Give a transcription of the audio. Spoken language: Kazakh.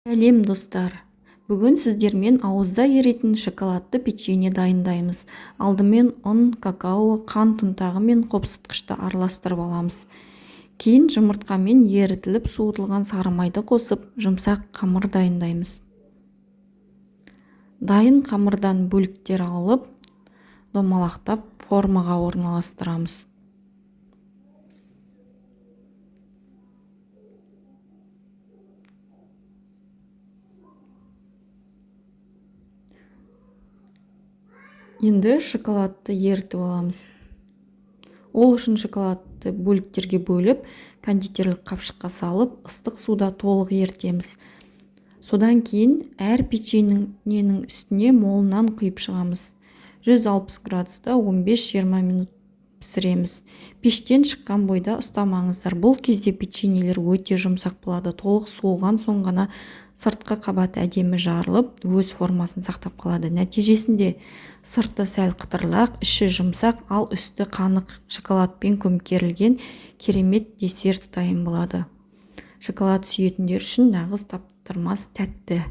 Сәлем, достар! Бүгін сіздермен ауызда еритін шоколадты печенье дайындаймыз. Алдымен ұн, какао, қант ұнтағы мен қопсытқышты араластырып аламыз. Кейін жұмыртқамен ерітіліп суытылған сары майды қосып, жұмсақ қамыр дайындаймыз. Дайын қамырдан бөліктер алып, домалақтап формаға орналастырамыз. Енді шоколадты ерітіп аламыз. Ол үшін шоколадты бөліктерге бөліп, кондитерлік қапшыққа салып, ыстық суда толық ерітеміз. Содан кейін әр печеньенің үстіне молынан құйып шығамыз. 160 градуста 15-20 минут пісіреміз. Пештен шыққан бойда ұстамаңыздар. Бұл кезде печеньелер өте жұмсақ болады. Толық суыған соң ғана сыртқы қабаты әдемі жарылып, өз формасын сақтап қалады. Нәтижесінде сырты сәл қытырлақ, іші жұмсақ, ал үсті қанық шоколадпен көмкерілген керемет десерт дайын болады. Шоколад сүйетіндер үшін нағыз таптырмас тәтті.